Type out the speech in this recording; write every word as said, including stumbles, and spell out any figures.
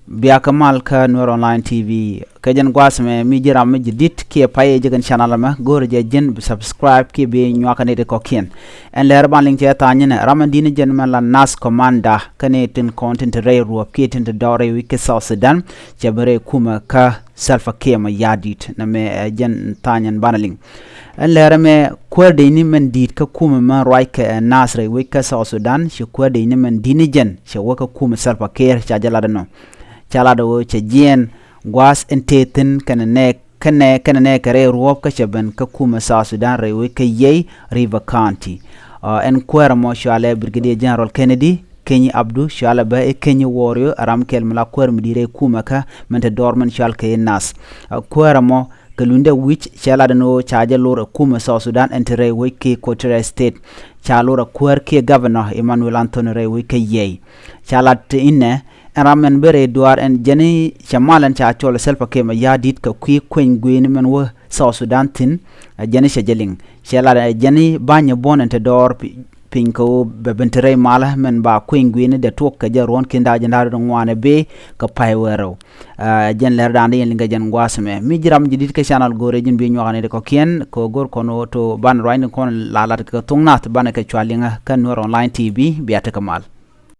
Bia kä mal kä Nuer Online T V. Kä jɛn gua̱a̱th mɛ mi ji̱ ram mi ji̱ di̱t kiɛ pay ɛ jɛ kɛn channel mɛ, go̱o̱rɛ jɛ ji̱n bi subscribe kiɛ bi nyuakä ni ti kɔ̱kiɛn. Ɛn lɛr ban liŋ cɛ tha̱a̱ny ni ram ɛn di̱t ni jɛn mɛ la Nas Commander kä ni tin kɔn tin ti rɛy ruɔ̱p kiɛ tin ti dɔɔr rɛy wi̱c kä South Sudan, cɛ bi rɛy kumɛ kä Salva Kiir Mayardit. Nɛ mɛ ɛ jɛn tha̱a̱ny ɛn banɛ liŋ. Ɛn lɛr mɛ kuäär dec ni mɛn di̱t kä kumɛ mɛn ruac kɛ ɛ Nas rɛy wi̱c kä South Sudan, cɛ kuäär dec ni mɛn di̱t ni jɛn cɛ wä kä kumɛ Salva Kiir ca jɛ lat ɛnɔ. Ca lat ɛ ɣöö cɛ jiɛɛn gua̱a̱th ɛn tëë thi̱n kɛnɛ nɛɛk kɛnɛ kɛnɛ nɛɛk kɛ rɛy ruɔ̱p kä cɛ ben kä kumɛ South Sudan rɛy wec kä Yei, River County. Ɛn kuäärä mɔ cualɛ Brigadier General Kennedy Keny Abdu, cualɛ bä i̱ Keny Warrior, ram kɛl mi la kuäär mi di̱t rɛy kumɛ kä min te dɔɔr min cual kɛ i̱ Nas. Kuäärä mɔ kɛ luny dee wi̱c cɛ lat ɛn ɣöö ca jɛ lor ɛ kumɛ South Sudan ɛn te rɛy wec ki Equatoria State. Ca lor ɛ kuäär kiɛ Governor Emmanuel Anthony rɛy wec kä Yei. Ca lat inɛ ɛn ram ɛn ben rɛy duaar ɛn jɛn i̱ cɛ mal ɛn ca cɔl ɛ Salva Kiir Mayardit kɛ kui̱ kueny gui̱i̱ni mɛn wä South Sudan thi̱n. Ɛ jɛn i̱ cɛ jɛ liŋ cɛ lat ɛ jɛn i̱ ba̱nyɛ buɔ̱n ɛn te dɔɔr piny kɛ ɣöö bɛ ben te rɛy malä mɛn ba kueny gui̱i̱ni dee tuɔk kɛ jɛ ruɔ̱n ki̱n da̱a̱ jɛn da̱a̱ rɛw ŋuan ɛ bee kɛ pay wee rɛw. Ɛ jɛn lɛr da̱a̱n di yɛn liŋ kɛ jɛn gua̱a̱th mɛ mi ji̱ ram ji̱ di̱t kä channel go̱o̱rɛ ji̱n bi nyuakä ni di kɔ̱kiɛn kɛ ɣöö go̱o̱r kɔn ɣöö to banɛ ruacni kɔn la lat kɛ thok nath banɛ kɛ cua liŋä kä Nuer Online T V. Bia tekɛ mal.